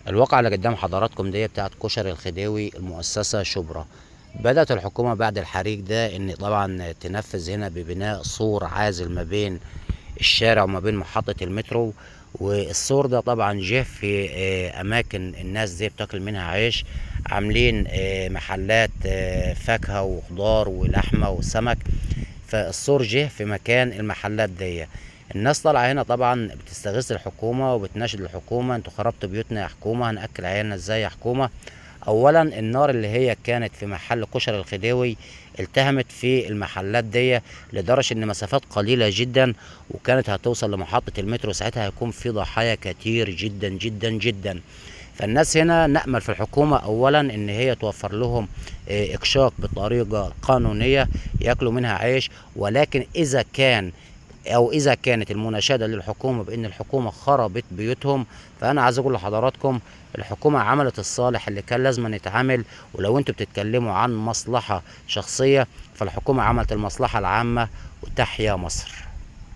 الواقعة اللي قدام حضراتكم دي بتاعت كشري الخديوي المؤسسة شبرا. بدأت الحكومة بعد الحريق ده ان طبعا تنفذ هنا ببناء سور عازل ما بين الشارع وما بين محطة المترو، والسور ده طبعا جه في اماكن الناس دي بتاكل منها عيش، عاملين محلات فاكهة وخضار ولحمة وسمك، فالسور جه في مكان المحلات دي. الناس طالعه هنا طبعا بتستغيث الحكومة وبتناشد الحكومة، انتوا خربتوا بيوتنا يا حكومة، هنأكل عيالنا ازاي يا حكومة. اولا النار اللي هي كانت في محل كشري الخديوي التهمت في المحلات دي لدرجة ان مسافات قليله جدا وكانت هتوصل لمحطه المترو، ساعتها هيكون في ضحايا كتير جدا جدا جدا. فالناس هنا نأمل في الحكومة أولا إن هي توفر لهم إكشاك بطريقة قانونية يأكلوا منها عيش، ولكن إذا كان أو إذا كانت المناشدة للحكومة بأن الحكومة خربت بيوتهم، فأنا عايز أقول لحضراتكم الحكومة عملت الصالح اللي كان لازم يتعمل، ولو أنتوا بتتكلموا عن مصلحة شخصية فالحكومة عملت المصلحة العامة. وتحيا مصر.